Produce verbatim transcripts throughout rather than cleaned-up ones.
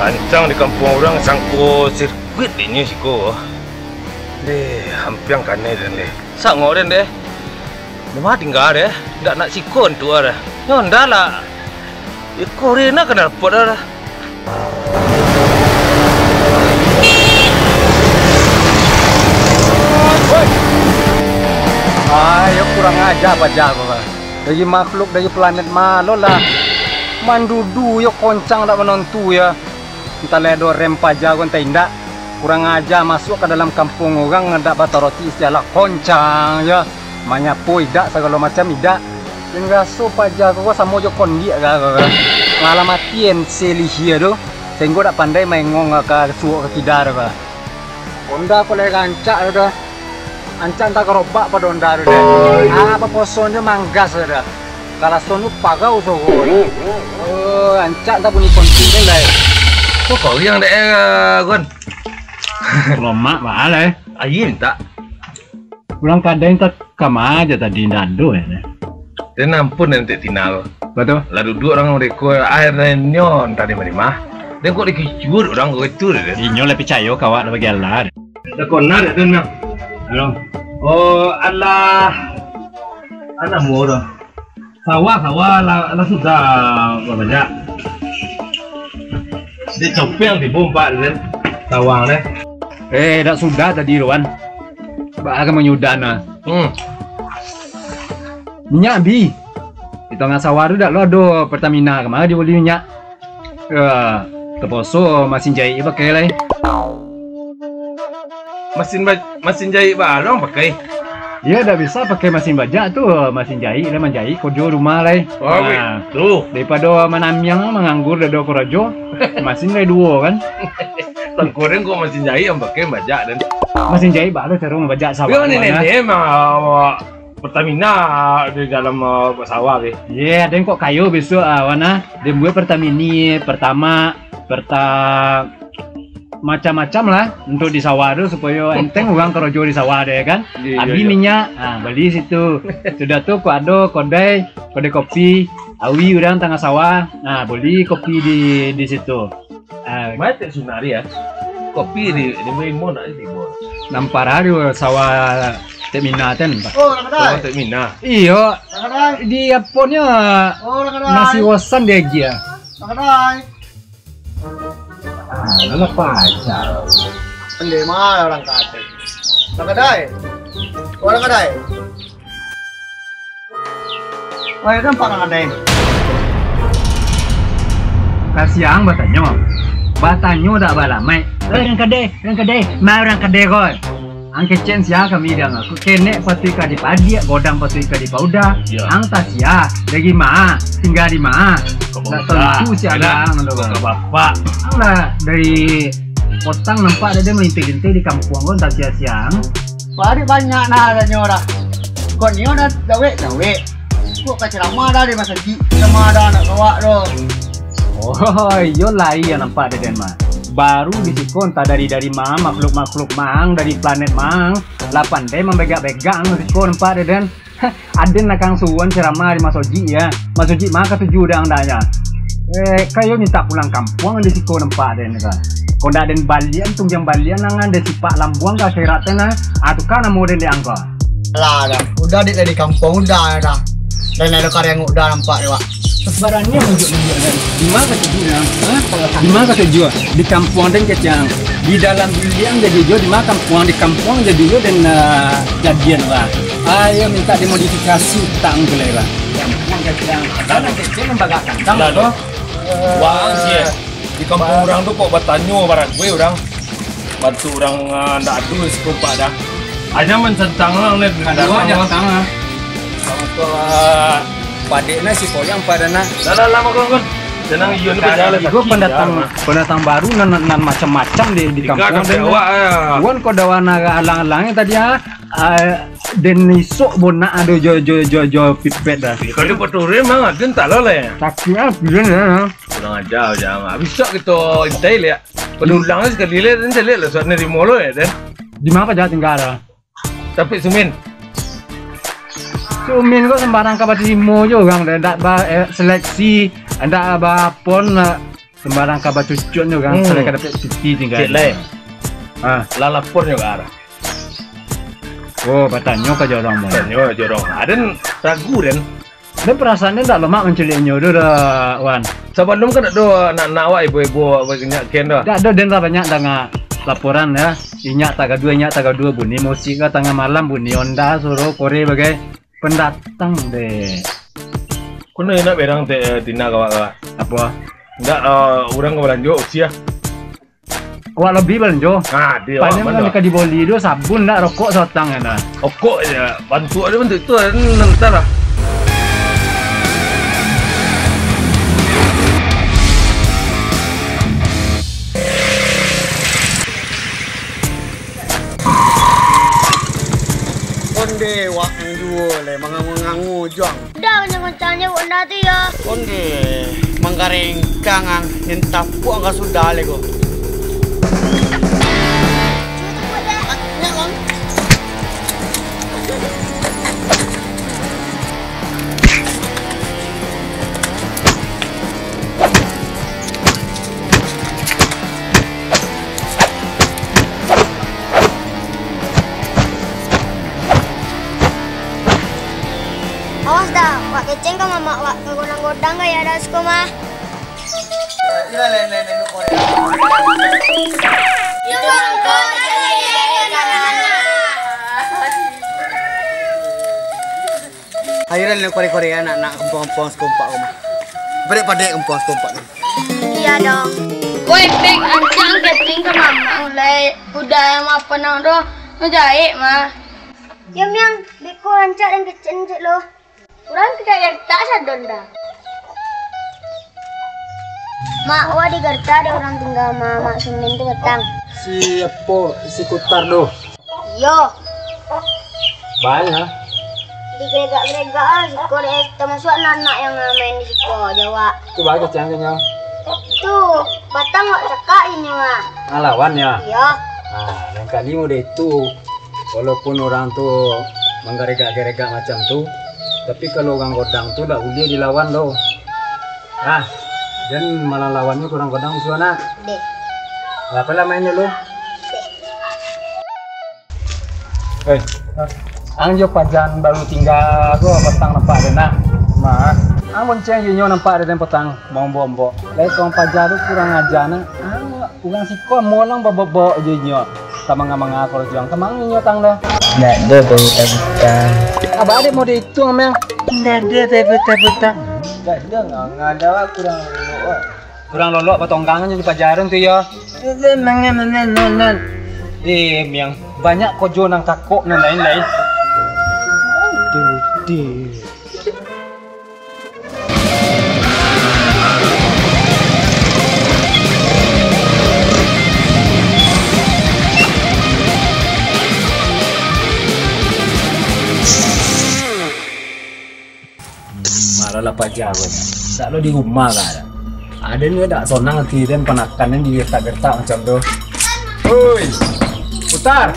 Ancang di kampuang urang sangko sirkuit dek nyo siko. Deh, hampiang kanai den deh. Sangok den deh. Dima tingga deh. Ndak nak siko antua deh. Nyo ndak lah. Iko rina ka dapek dah. Ayo, kurang aja paja ko, Bang. Dari makhluk, dari planet ma lo lah. Mandudu yo koncang dak manontu yo. Entah lah ado rem paja ko, entah indak. Kurang aja masuak ka dalam kampuang urang, ndak bataroti istilah koncang yo. Manyapo idak, sagalo macam idak. Den raso paja ko samo jo kondiak ka, ka, ka. Malah mati en se lihia tu, sahinggo dak pandai maengong ka suok ka kida tu ka. Honda ko lai rancak tu dah. Ancak antah garobak pado Honda tu dah. Ah, baposo nyo manggas tu dah. Kalason tu parau soro. Oh, ancak antah bunyi ponting tu lai. Ko kau yang daerah, Gon? Lomak baa lai. Aia mintak. Urang kadai antah kama aja tadi, ndak ado, eh. Den ampun, den Tek Tina ko. Batua. Lah duduak urang mereko, akhirnyo antah di ma-di ma. Den kok dikicuah urang ko itu, den. Inyo lah picayo ka awak lah bagi alah. Dah kona dak, den, Bang? Halo. Oh, alah. Alah, murah. Sawah, sawah lah, lah sudah babajak. Dek copel tibo umpak den. Sawah deh. Eh, dak sudah tadi tu, Wan. Baa ka manyudah nah. Hmm. Minyak bi. Di tangah sawah tu dak lo ado Pertamina, kama dibali minyak? Ya, taposo masin jahik pakai lai. Masin ba-, masin jahik balong pakai. Iyo, dak bisa pakai masin bajak tu, masin jahik lai manjahik karajo rumah lai. Oh, nah, gitu. Daripado manamiang manganggur dak ado karajo, masin lai duo kan. Tangkoring kok masin jahik yang pakai bajak dan. Masin jahik baa lo caro mambajak sawah. Yo, ni, ni, ni, ma-, Pertamina di dalam, eh, sawah, be. Ye, den kok kayo besok, ah, Wan, ah. Den buek Pertamini, Pertamax, Perta-, macam-macam lah untuk di sawah tu, supayo enteng urang karajo di sawah tu, ya kan? Iya, iya, iya. Abih minyak, ah, bali situ. Sudah tu, kok ado kodai, kodai kopi, awi urang tangah sawah, nah, bali kopi di, di situ. Ah. Mai Tek Sunari, ya. Kopi di, di Mimo nak di Timur. Nampak lah di sawah Tek Mina ten, Pak. Oh, Rang Kadai. Sawah Tek Mina. Iyo. Rang Kadai. Di aponyo. Oh, Rang Kadai. Masih bosan dia aja. Rang Kadai. Ah, lah pacar. Pandai mah Rang Kadai. Rang Kadai. Oh, Rang Kadai. Wah, itu nampak Rang Kadai. Ka siang batanyo. Batanyo dak balamaik. Eh, Rang Kadai, Rang Kadai, ma Rang Kadai ko. Ang kecek sia kami dang aku. Kenek patuik ka dipadiak, godang patuik ka dipauda. Yo. Ang tasia, dari ma, tingga di ma. Dak tantu sia dang tu. Ka bapak. Ang lah dari kota nampak dak ado malintih-lintih di kampuang ko, tasia-sia ang. Parik banyak nah adanyo dah. Kok nio dah dawek-dawek. Kok ka ceramah dah di masajik. Ceramah dah nak kawak tu. Oh, iyo lai yang nampak dek den mah. Baru di siko entah dari, dari ma, makhluk-makhluk ma ang, dari planet ma ang. Lah pandai mambegak-begak ang siko nampak dek den. Aden nak kang suruan ceramah di masojik ya. Masojik ma katuju dek ang dah ya. Eh, kayo mintak pulang kampuang di siko nampak den ka. Kok ndak den balian, tunggang balian ang den sipak lambuang ka akhirat den nah. Ah, tu kan namo den dek ang ko. Lah dah. Udah dek dari kampuang udah dah. Dan ada karya udah nampak dek wak. Barani yang unjuk-unjuk den. Di ma katuju dek ang? Hah? Di ma katuju? Di kampuang den kecek ang. Di dalam biliang jadi jo, di ma kampuang, di kampuang jadi jo den, ah, jadian lah. Ayo mintak dimodifikasi utak ang tu lai lah. Dalam kecil membagak kandang tu. Wah, sih. Di kampuang urang tu kok batanyo barang gue urang. Bantu urang, ah, ndak ado sekompak dah. Hanya mansantang lah, Lep. Ada apa datang lah. Sama tu, ah, padek nah si koyang pada nah. Dah, dah, lama, Gon, Gon. Tenang, iyo ni berjalan. Iko pendatang, pendatang baru nan, nan, nan macam-macam di, di kampuang den. Awak, ah. Wan kau dawan alang-alang tadi, ah. Ah, den isok bonak ado jo, jo, jo, jo pipet dah. Kalau paturun mang aden tak lo lah ya. Sakit ah, bilang ya. Kurang ajar je, Mak. Bisa kita intai lihat. Penulang sekali lihat, den caliak lah suat nerimo lo ya, den. Di ma paja tingga dah? Tapi Sumin. Sumin ko sembarang ka batarimo jo urang deh, ndak ba, eh, seleksi, ndak ba pon, eh, Sembarang ka bacucuak nyo kan, hmm, sampai ka dapek piti tinggal. Cek lai. Ah. Lah lapor nyo ka arah. Oh, batanyo ka jorong mo. Tanyo jorong. Aden ragu den. Den perasaan den dak lemak manculik inyo tu dah, Wan. Sabalum kan ado anak-anak awak, ibo-ibo awak banyak ken dah. Dak ado, den lah banyak danga laporan ya. Inyak tagaduah, inyak tagaduah, bunyi musik ka tangah malam, bunyi onda, suaro kore bagai pendatang deh. Kuno enak berang te, eh, Tina kawak kawak. Apo? Ndak, eh, urang ka balanjo usia. Awak lebih balanjo. Ah, dia awak. Paling mana? Kan ka diboli tu sabun, ndak rokok satang kan. Rokok je, bantuak dia bantuak tu, nanti lah. Onde wak juo le mangangu-ngangu juang. Udah, kencang-kencang je, Honda tu, yo. Onde, manggarengkang ang, nyen tapuak ang ka sudah le ko. Awas dah, wak keceng ka mamak wak, ka godang-godang ka ya dah siko mah. Ayo lah, kore-kore anak-anak kampuang-kampuang sakompak ko mah. Padek-padek kampuang sakompak tu. Iya dong. Woi, Pik, ancang keping ka mamang lai. Udah yang apa nang doh. Ngejaik mah. Yo, Miang, beko rancak dan kecen cek lo. Urang tidak rentak sadon dah. Mak, wak di Garta ada urang tingga ma-, Mak Sumin tu petang. Si apo, si Kutar tu? Iyo. Banyak. Digregak-gregak ah, siko deh, tamasuak anak yang main di siko, jawab. Tu bagus, Cang, nyo. Tu, patang wak cakak inyo ah. Ngalawan ya? Iyo. Nah, yang kali mode itu, walaupun orang tu manggaregak-garegak macam tu, tapi kalau urang godang tu dak buliah dilawan doh. Ah, jan malah lawan nyo urang godang musuah nak. Deh. Lah, apalah main dulu. Eh, ang jo paja baru tingga ko patang nampak deh nak. Mak, ang bonceng jo inyo nampak deh den patang, maombok-ombok. Lai tuang paja tu kurang aja nah. Ang urang siko molang babok-bok jo inyo. Ka manga-manga korojo ang, ka manga inyo tang dah. Ndak ado bautang-utang. Abah dek mode itu, Amang. Ndak ado bautang-utang. Ndak ado, nggak ada lah, kurang elok lah. Urang lolok batonggang nyo dipajaran tu yo. Mangan, mangan, mangan. Eh, Miang, banyak kojo nan kakok nan lain-lain. Aduh, deh. Malah lah paja ko. Dak lo di rumah ka. Aden ko dak sonang ati den panakan den digertak-gertak macam tu. Oi, Putar.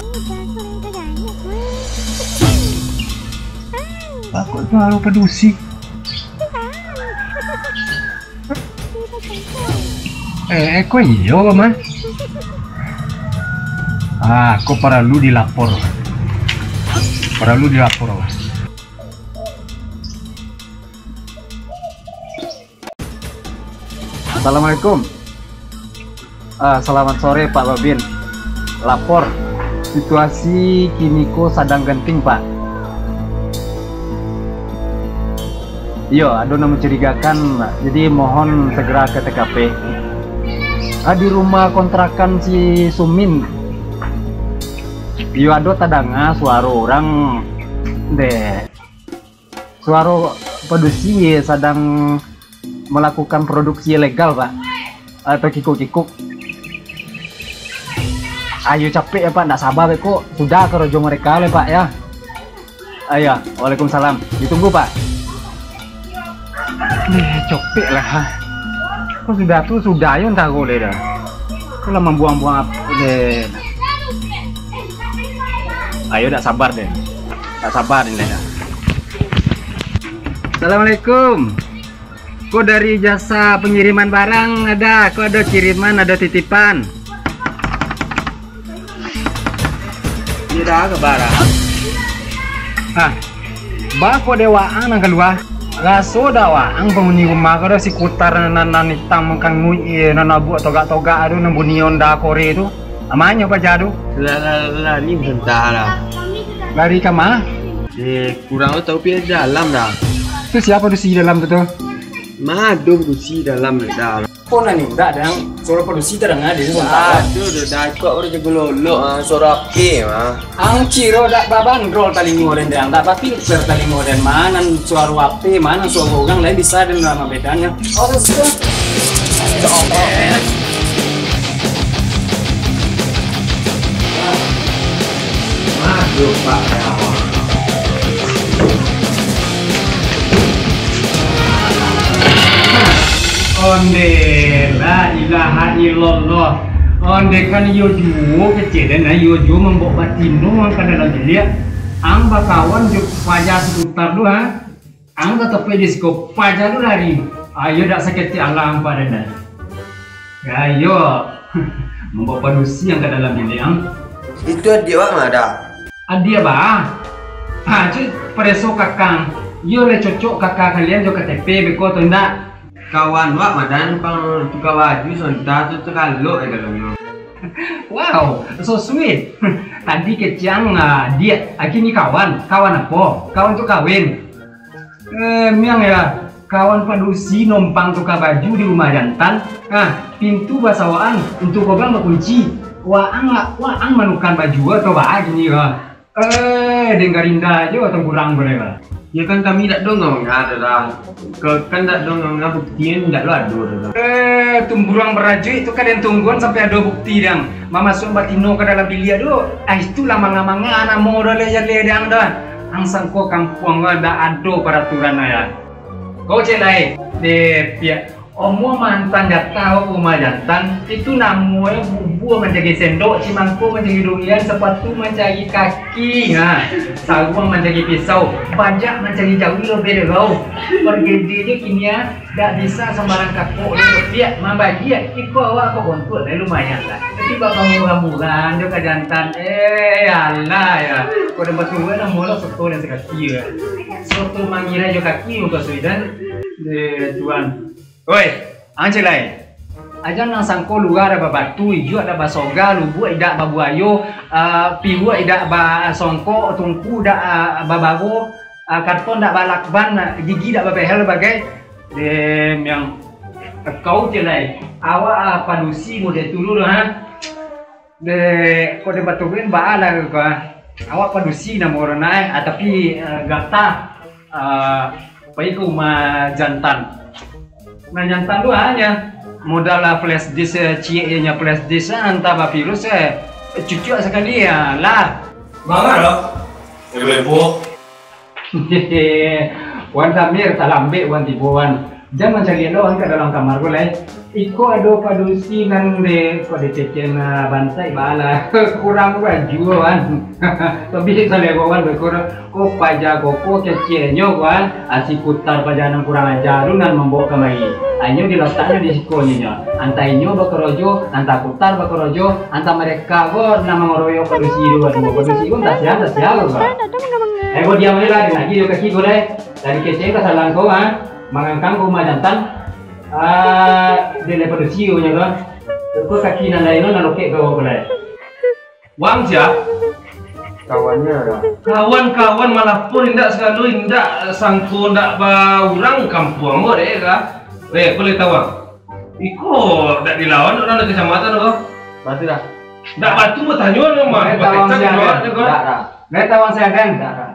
Aku tu harus padusi. Eh, eh, ko iyo, Mas? Ah, ko paralu dilapor. Paralu dilapor, Mas. Assalamualaikum. Ah, selamat sore, Pak Babin. Lapor, situasi kini ko sadang genting, Pak. Iyo, ado nan mencurigakan, jadi mohon segera ke T K P. Ah, di rumah kontrakan si Sumin, iyo, ado tadanga suaro urang, deh. Suaro padusi sadang melakukan produksi ilegal, Pak. Atau kikuk-kikuk. Ayo capek ya, Pak, ndak sabar beko. Sudah karajo mereka le, Pak, ya. Ayo, waalaikumsalam. Ditunggu, Pak. Eh, capek lah, ha. Kok sudah tu, sudah ayo entah kok le dah. Kok lah mambuang-buang apa le. Ayo, ndak sabar deh. Ndak sabar ni le dah. Assalamualaikum. Ko dari jasa pengiriman barang ada, ko ado kiriman, ado titipan. Ini dah ke barang. Ah, bako dek waang nan kalua. Raso dak waang penghuni rumah ko ado si Kutar nan, nan, nan itam mangkanguik, eh, nan abuak togak-togak tu, nan bunyi Honda Kore tu. Amanyo paja tu. Lah, lah, lah, ni bentar lah. Lari ka ma? Eh, kurang tahu pi dalam dah. Tu siapa tu si dalam tu tu? Mado padusi dalam dah. Ko nan indak, Dang. Suaro padusi tadanga di siko. Aduh, duh, dah kok udah jago lolok, ah, suaro api, ah. Ang kiro dak babandrol talingo den, Dang. Dak bafilter talingo den. Mana suaro api, mana suaro urang lain bisa den lah mambedanyo. Oh, terus tu. Aduh, Pak. Onde, la ilaha illallah. Onde kan iyo juo kecek den, iyo juo mambao batino ang ka dalam biliak. Ang bakawan jo paja si Kutar tu, ha? Ang tatapek di siko, paja tu lari. Ayo dak saketek alah ang pado den. Ayo, mambao padusi ang ka dalam biliak ang. Itu adiak wak ma dah? Adiak ba? Ha, cu, pareso kakang. Iyo lai cocok kakak kalian jo K T P beko atau indak? Kawan wak madan pang tuka baju sonta tu takalok e dalamnyo. Wow, so sweet. Tadi kecek ang, ah, adiak, kini kawan. Kawan apo? Kawan tu kawin. Eh, miang ya, kawan padusi nompang tuka baju di rumah jantan. Ah, pintu basawaan, untuak gobang bakunci. Waang, waang manukan baju atau baa kini ko? Eh, denggarinda jo tangkurang boleh lah. Ya kan kami dak dongong ya, dah. Ke-, kan dak dongong ya, bukti dak lo ado dah. Eh, tumburuang barajuik tu kan den tungguan sampai ado bukti dang. Mamasuak batino ka dalam biliak tu, ah, itulah manga-manga namo dah le, ya le dang dah. Ang sangko kampuang ko dak ado paraturan ya. Kau cek lai, deh, piak. Omo maantang jatah awak ka rumah jantan, itu namonyo bubua mancari sendok, cimangko mancari durian, sapatu mancari kaki, ha, saruang mancari pisau, bajak mancari jawi lobeh dari rau. Pargede je kini ah, dak bisa sambarang kakok doh, piak mambagiak, iko awak ka bontuak lai lumayan lah. Tapi bak pamurah-murahan jo ka jantan, eh, alah ya. Kok dah batuan lah, molo soto nan sakaki ya. Soto mangirai jo kaki muka suidan, eh, tuan. Oi, ang cek lai. Aja nan sangko lurah dak babatu, ijuak dak basoga, lubuak idak babuayo, ah, piruak idak basongkok, tungku dak, ah, babaro, ah, karton dak balakban, ah, gigi dak babehel bagai. Dem, yang kau cek lai. Awak, ah, padusi model tu dulu, ha? Dek, kok dek baturin baa lah ko, ah. Awak padusi namo urang nai, ah, tapi, eh, gatah, eh, pai ka rumah jantan. Nah, jantan tu hanya modal lah flash disk, eh, ciek je nya flash disk, ah, antah bavirus, eh, cucuak sakali, ah, lah. Manga lo? Ibu-ibu. Wan Samir, talambek wan tibo wan. Jan mancari elok wan ka dalam kamar ko lai. Iko ado padusi nan de, kok dicecen, ah, bantai baa lah. Kurang baju wan. Tapi salero wan beko, ko paja koko keceknyo wan. Ah, si Kutar paja nan kurang aja tu nan mambaok kamari. Inyo dilataknyo di siko nyo. Antah inyo bakarajo, antah Kutar bakarajo, antah mereka ko nan mangoroyok padusi tu. Aduh, padusi ko antah sia, antah sia ko. Eh, ko diam aja lah, lagi jo kaki ko lai. Dari kecek ka salang ko, ha? Mangangkang ka rumah jantan. Ah, dek lai padusi nyo ko. Ko kaki nan lain tu nan lokek ka bawah ko lai. Wang sia? Kawannya dah. Kawan-kawan malapor indak sagalo, indak sangko, indak ba urang kampuang ko dek ka. Eh, ko lai tau, Wang? Iko dak dilawan urang dari kecamatan ko. Batu dah. Ndak batu batanyo no mah. Lai tau, Wang, sia, kan? Ndak, dah. Lai tau, Wang, sia, kan? Ndak, dah.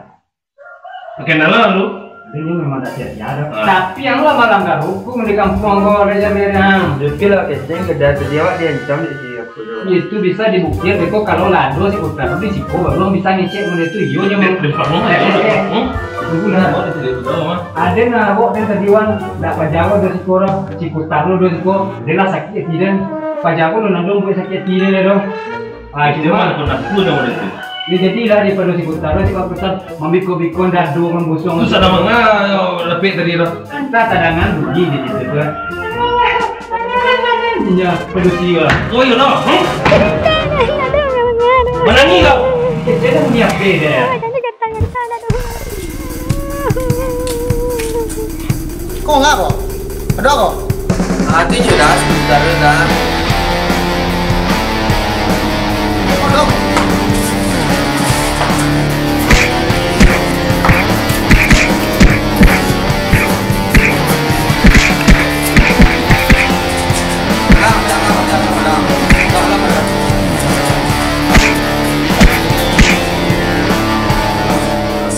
Pakai nalar lu. Ini memang tak siap ya, dah. Ah. Tapi yang lah malanggar hukum di kampuang ko, ada jaminan. Betul lah, keceng, kedai tadi awak diancam di sini, aku tu. Itu bisa dibuktikan, beko kalau lah ado si Kutar di siko, baru urang bisa ngecek model tu, iyo, nyo. Di, di Pak Muhammad, eh, eh, eh. Hmm? Tunggu lah. Oh, itu dia betul, Mak. Ada nak awak dan tadi wan, nak pajawa dari siko, si Kutar lu dari siko, dia lah sakit hati dan pajawa lu nak dong buat sakit hati dia, dong. Ah, itu cuma mana pun nak pun model tu. Ya, jadilah daripado si Kutar, si Kutar mambiko-biko dado mambusong. Tu salah manga, lapik tadi tu. Kan tak tadangan bunyi di situ tu. Nya, padusi lah. Oh, iyo lah. Hmm? Manangih kau. Dia dah bunyi apa dia? Ko ngapa ko? Ado ko? Ati jo dah, sabantar dah. Ado.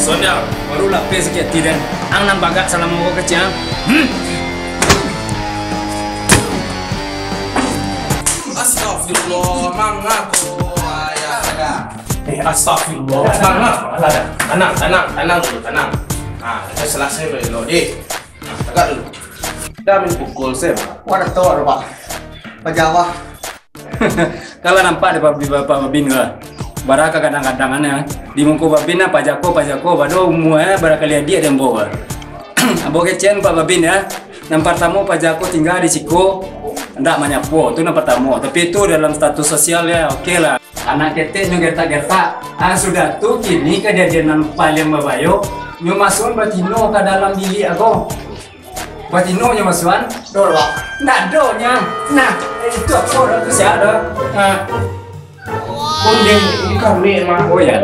Sonja, baru lapeh sakik ati den. Ang nan bagak salamo ko kecek ang. Hmm. Astagfirullah, mangaku ayah ada. Eh, astagfirullah, mangaku ada. Tanang, tanang, tanang dulu, tanang. Ah, dah selesai dulu, deh. Nah, tagak dulu. Dah main pukul, Sam. Wah, dah tahu, Pak. Pak Jawa. Kalau nampak di pabrik Bapak Babin ko, bara kagadang-gadangan, di muko Babin lah, pajako, pajako, padahal umua, eh, barakali adiak den ambo ko. Ambo kecekan Pak Babin, ya. Nan partamo, pajako tingga di siko, ndak manyapo, tu nan partamo. Tapi tu dalam status sosial, ya, oke lah. Anak ketek nyo gertak-gertak. Ah, sudah tu, kini kajadian nan paliang babayo, nyo masuak batino ka dalam biliak ko. Batino nyo masuakan? Ado, Pak. Ndak ado nyo. Nah, itu apo dah tu sia dah. Nah. Kondeng ini kami emang. Oh ya.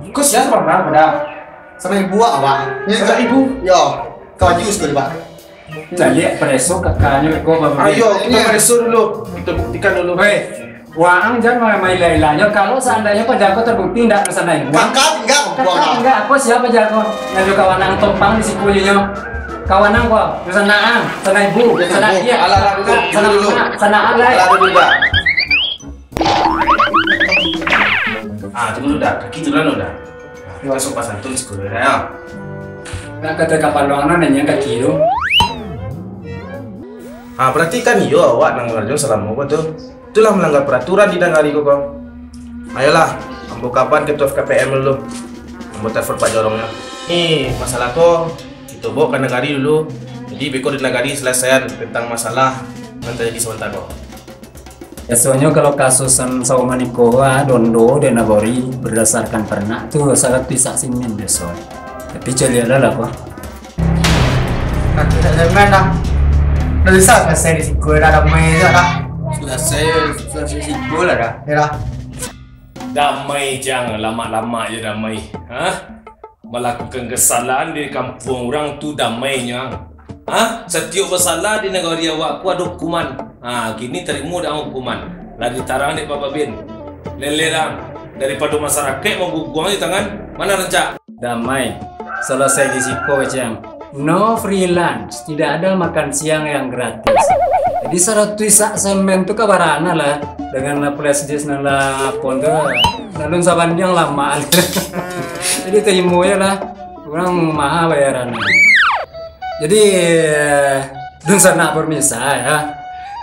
Kau sia sama dah pada? Sama ibu awak, Pak. Sama ibu? Yo. Kau jus tu, Pak. Caliak preso kakanyo ko, Bang. Ayo, kita preso dulu. Kita buktikan dulu. Weh, waang jan main-main ilah-ilahnyo. Kalau seandainyo pajako terbukti ndak bersalah ibu. Kakak tingga, kakak tingga, apo sia pajako? Nan jo kawan ang tompang di siko nyo. Kawan ang ko, bersalah ang, salah ibu, salah ibu. Alah, alah, dulu, salah dulu, dulu. Salah ang, lai. Alah, dulu, dah. Ah, tunggu dulu, dah. Kaki tu dulu, dah. Nah, kita sopan santun sikula, ya. Nak kata kapalo ang nan nanyang kaki tu. Ah, berarti kan iyo awak nan ngarajo salamo ko tu. Itulah melanggar peraturan di nagari ko, ko. Ayolah, ambo kaban ketua F K P M dulu. Ambo telepon Pak Jorongnyo. Ni, masalah ko, kito bawa ka nagari dulu. Jadi, beko di nagari selesaian tentang masalah nan terjadi sementara ko. Biasonyo kalau kasus nan saumpamo iko, ah, dondo di nagori berdasarkan ternak tu saratuih isak semen biaso. Tapi caliak lah lah ko. Saratuih isak semen dah. Dah bisa selesai di siko dah, damai se dah. Selesai, selesai siko lah dah. Ya dah. Damai jan, lamak-lamak je damai. Hah? Malakukan kesalahan di kampuang urang tu damai nyo ang. Ha? Satiok basalah di nagari awak ko ado hukuman. Ha, kini tarimo dek ang hukuman. Lah ditarang dek Pak Babin. Lele dek ang. Daripado masarakaik mangguguang di tangan, ma nan rancak? Damai. Salasai di siko, kecek ang. No free lunch, tidak ada makan siang yang gratis. Jadi saratuih isak semen tu ka barana lah dengan flash disk nan lah pon tu. Alun sabandiang lamak. Jadi tarimo je lah. Urang maha bayaran. Jadi, dunsanak pemirsa, ya.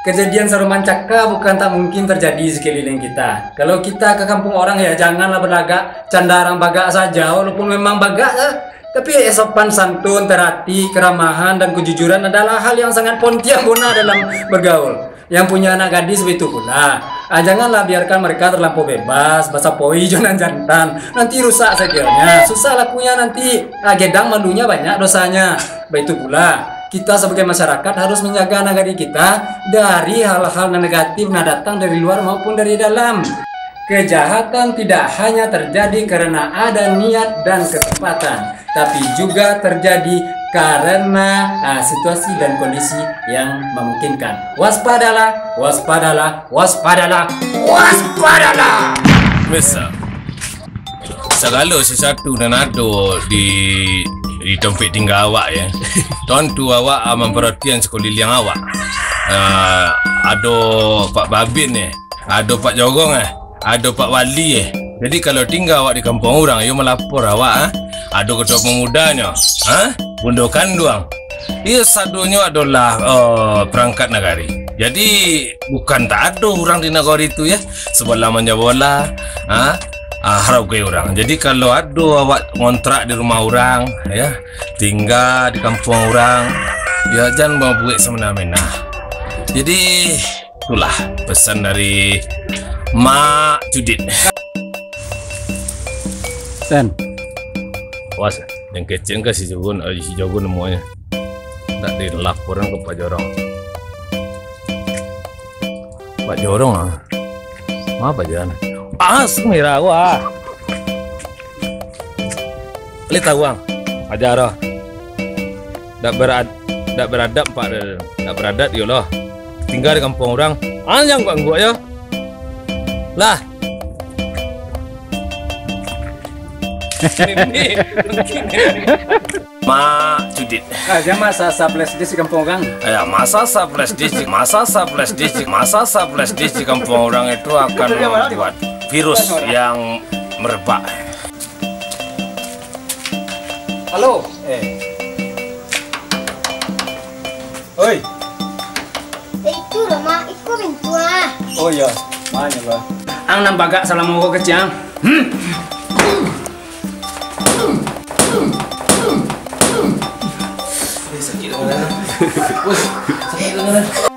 Kejadian saruman caka bukan tak mungkin terjadi sekeliling kita. Kalau kita ke kampung orang, ya janganlah berlagak canda orang bagak saja, walaupun memang bagak, ya. Tapi sopan santun, terati, keramahan, dan kejujuran adalah hal yang sangat pontiang bona dalam bergaul. Yang punya anak gadis begitu pula. Ah, janganlah biarkan mereka terlampau bebas, basapoi jo nan jantan. Nanti rusak segalanya, susah lakunya nanti. Ah, gedang malunya banyak dosanya. Begitu pula, kita sebagai masyarakat harus menjaga nagari kita dari hal-hal yang negatif yang datang dari luar maupun dari dalam. Kejahatan tidak hanya terjadi karena ada niat dan ketepatan, tapi juga terjadi karena, ah, situasi dan kondisi yang memungkinkan. Waspadalah, waspadalah, waspadalah, waspadalah! Biasa. Sagalo sasuatu nan ado di, di dompet tingga awak, ya. Tantu awak, ah, mamparatian sakuliliang awak. Ah, ado Pak Babin, ya. Ado Pak Jorong, eh. Ado Pak Wali, eh. Jadi, kalau tingga awak di kampuang urang, yo malapor awak, ah. Ado ketua pemudanyo, ah. Bundo kanduang. Iyo sadonyo adolah, eh, perangkat nagari. Jadi, bukan tak ado urang di nagari tu, ya. Sebelah manyabolah, ah. ah, harogai urang. Jadi, kalau ado awak ngontrak di rumah urang, ya, tingga di kampuang urang, ya, jan babuek samana-mana. Jadi, itulah pesan dari Mak Judit. Sen. Awas, jan kecek ka si Jogon, ah, si Jogon namonyo. Ndak dilaporan ka Pak Jorong. Pak Jorong ah. Ma Pak Jorong? Ah, Sumira wah. Lai tahu ang? Pak Jorong. Ndak berad-, ndak beradab, Pak. Ndak beradab yo lah. Tingga di kampuang urang. Ah, jan angguak-angguak yo. Lah. Mak Judit. Ah, jan masak-sak flash disk di kampuang urang. Ya, masak-sak flash disk, masak-sak flash disk, masak-sak flash disk di kampuang urang itu akan membuat virus yang merebak. Halo. Eh. Oi. Eh, itu loh, Mak. Iko pintu ah. Oh iya. Mano, Bah? Ang nan bagak salamo ko kecek ang. Hmm. Eh, sakik tangan. Woi, sakik tangan.